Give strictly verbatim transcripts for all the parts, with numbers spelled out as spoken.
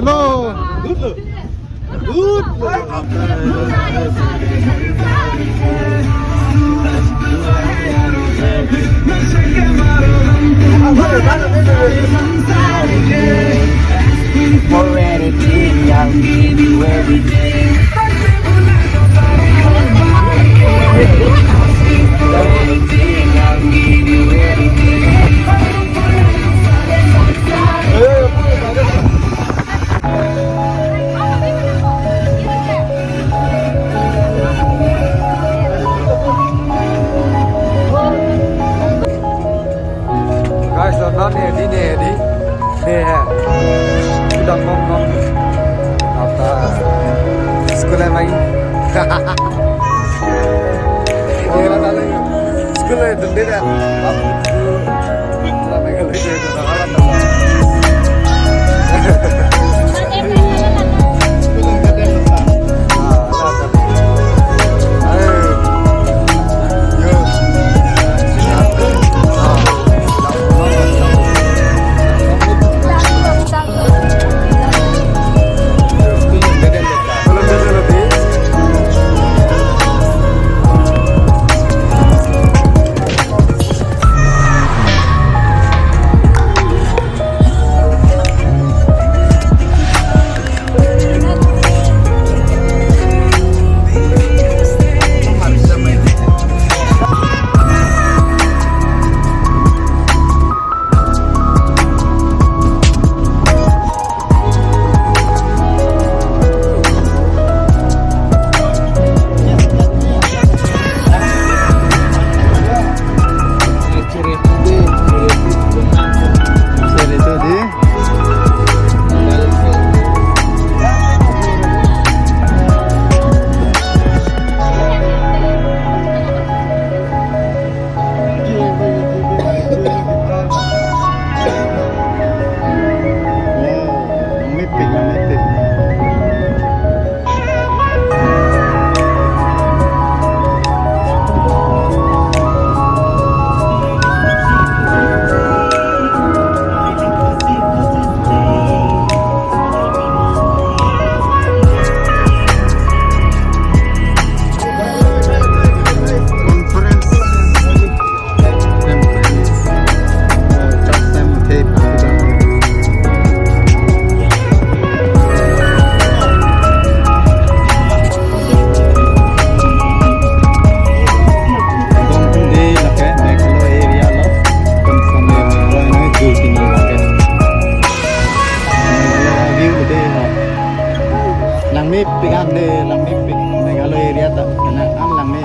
Hello. Good. For anything, I'll give you everything. For anything, I'll give you everything. Guys, don't, don't, ne di, ne di. Ne hai. Don't, don't, don't. Apa? School hai main. School hai, don't do that. Conference. Langmepik an de, langmepik Meghalaya area ta, kena an langme.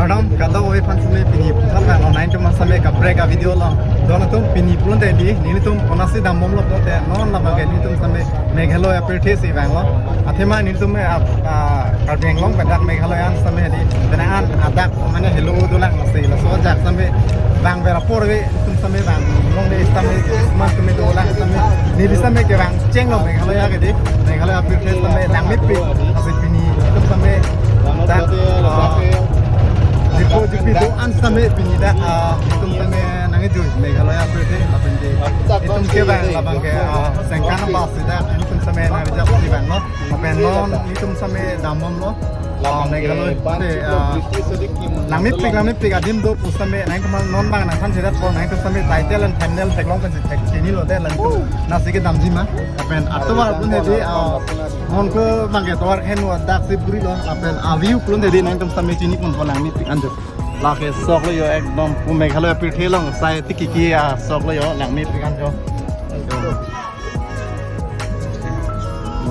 Kardom, kadokave aphan seme pini puthot vanglo, nangtum seme kaprek a-video lo. Don atum, pini pulote di, nelitum konatsi dambomlo pulote, non labangke nelitum seme Meghalaya pirthe si vanglo. Athema nelitum, ah, ah, Karbi Anglong pen dak Meghalaya an seme di, penang an adak mane helo dolang si, laso ajak seme Vangver apor ave, itum sitame vang longle sitame, Christmas sitame dolang sitame, neli sitame kevang chenglo Meghalaya ke dei, Meghalaya apirthe sitame langmepik, lasi pini itum sitame dak, ah, jipo jipi do-an sitame pini dak, ah, itum sitame nangkejui Meghalaya apirthe, lapen ke itum kevang labang ke, ah, Sengkan Bus si dak itum sitame nangrijap si vanglo, lapen non itum sitame dambomlo. Ah, Meghalaya, ah, langmepik, langmepik adim do pu sitame, nangtum non bang nangthan chedat po, nangtum sitame title and thumbnail theklong pensi thek chinilo dei, nangtum nasi kedamji ma. Lapen atovar pun hedi, ah, non ko bang ke tovar khen wa dak si puri lo, lapen a view pun hedi nangtum sitame chini pon po langmepik anjo. Lake sok lo yo ekdom pu Meghalaya apirthe along sai tikiki asok lo yo langmepik anjo.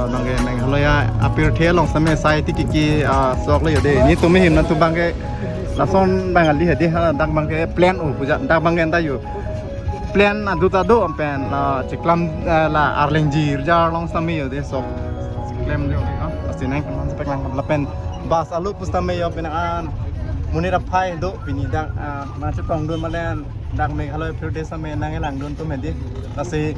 Labang ke Meghalaya apirthe along sitame sai tikiki asok lo yo dei. Nelitum him nangtum bang ke lason bang ali hedi ha, dak bang ke plan o puja, dak bang ke anta yo. Plan adu ta do pen, ah, chiklam, ah, la Arleng jirja along sitame yo dei sok. Chiklem yo, ah, lasi nangtum pek lang lapen bus alo pu sitame yo pini an monit aphai do pini dak, ah, nangchetongdun malen dak Meghalaya apirthe sitame nanglangdun atum hedi. Lasi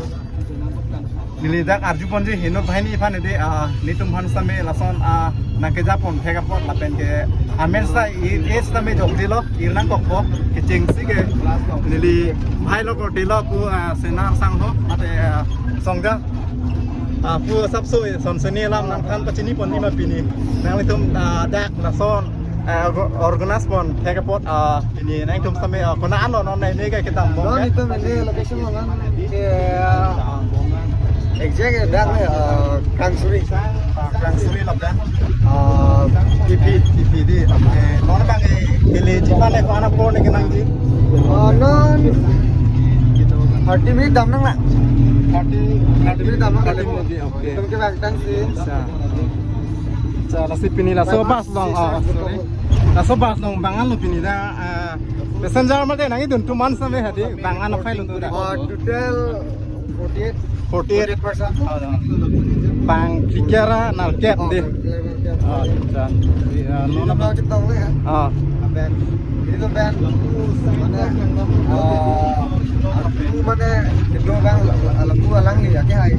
neli dak arju ponji henut banghini aphan hedi, ah, nelitum aphan sitame lason, ah, nangkejapon thek apot lapen ke amen sa i, e sitame jokjilo, ir nangkokpo, kechengsi ke neli bhai lo korte lo pu, ah, Senar Sangho mate, ah, Songja, ah, pu asapso, eh, son seni alam nangthan pachini ponji ma pini. Nanglitum, ah, dak lason, ah, orgo-, organize pon thek apot, ah, pini nangtum sitame, ah, konat anlo non nangli ke kedambom non ke? Itum ini location lo non ke, ah, exact dak, ah, Krangsuri. Ah, Krangsuri lapen, ah, Kipi. Kipi dei, eh, non bang, eh, village mana ko-an apor ne kenangji? Ah, non thirty minute dam nanglang. Thirty, thirty minute dam nanglang. Thirty minute, okay. Itum kevangtang si. Sa. Sa, lasi pini laso bus along, ah, sorry. Laso bus along bang-an lo pini dak, ah, passenger mate nangidun atum an sitame hedi bang-an aphai lo tu dak? Ah, total forty-eight. Forty-eight. Forty-eight person. Bang phlikra nerkep dei. Oh, acha. Iya, non apa? Chetong le ya. Ah. Aben. Ini tuh ben. Mana? Ah, aku mana? Itu bang, lapu alang ni ya, kayak hai.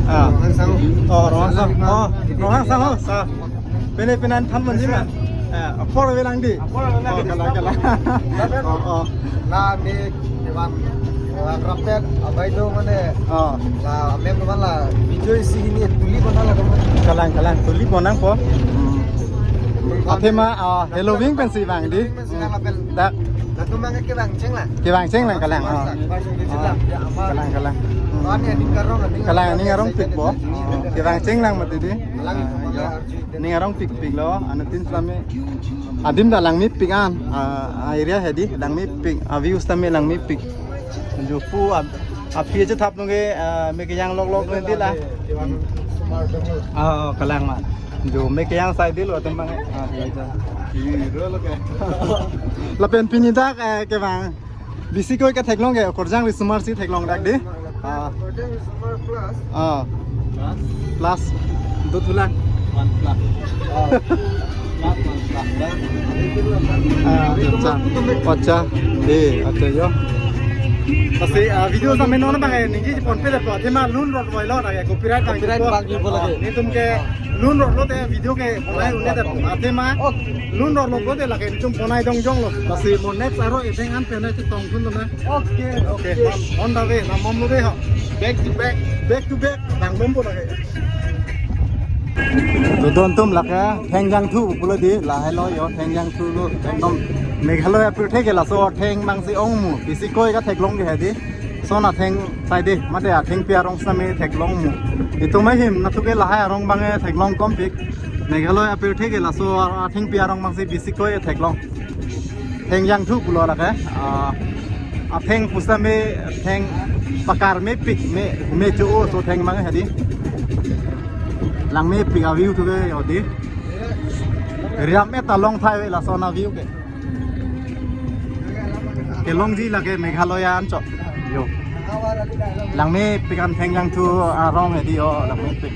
Ah. Rohang Sang. Oh, Rohang Sang. Oh, Rohang Sang, oh, sa. Pele penan than manji ma? Eh, apor avelang dei? Apor avelang dei. Oh, kalang, kalang. Oh, oh. La me, evan, evan rapet, abai do mane. Oh. La mem do man la, video isi ini tuli pon nanglo. Kalang, kalang, tuli pon nangpo. Hmm. Athema, ah, Halloween pensi vang dei? Pensi vang lapen. Dak. Latum bang kevang chenglang. Kevang chenglang kalang, oh. Bang chenglang. Ya, apa? Kalang, kalang. Hmm. Kalang, ning arongpikpo. Kevang chenglang mati dei. Kalang, ah, ya. Ning arongpikpiklo, anuttin sitame. Adim ta langmepik an, ah, area hedi, langmepik, a view sitame langmepik. Jupu, ah, aphi aja thap nungke, ah, me kejang loklok nangji la. Ah, oh, kalang ma. Jo me kejang sai dei lo tembang, eh. Ah, iya, iya. Lapen pini dak, eh, kevang. Bisikoi ketheklong ke, Korjang Risomar si theklong dak dei. Ah. Korjang Risomar plus. Ah. Plus. Plus. Dothulang. One plus. Ah. Plus one plus. Ah, acha. Acha. Dei, acha yo. Lasi, ah, video sitame non bang, eh, ningje ponpe dak po, athema lun rot voilo, dak copyright bang. Copyright bang, ipo lagi. Nelitum ke lun rotlo te video ke bonai un-e dak po, athema. Oh. Lun rotlo po te lake nelitum bonai dongjonglo. Lasi mo next aro event an pen chetongdun na. Okay, okay. Okay. On, on the way, nang bomlo dei ho. Back to back. Back to back, nang bompo lake. To don atum lake, theng jangthu pulo dei, lahelo yo, theng jangthu lo, ekdom Meghalaya apirthe ke laso theng bang si ong mu, bisikoi ketheklong ke hedi. Lason atheng sai dei, mate athengpi arong sitame theklong mu. Itum ahim nangthu ke lahai arong bang, eh, theklong kompik. Meghalaya apirthe ke laso athengpi arong bang si bisikoi theklong. Theng jangthu pulo lake, ah, atheng pusitame theng pakar mepik me, me cho-o so theng bang hedi. Langmepik a view thu ke yo dei. Riam-et ta long thai ave lason a view ke. Kelongji lake Meghalaya anchot. Yo. Langmepik an theng jangthu arong hedi yo, langmepik.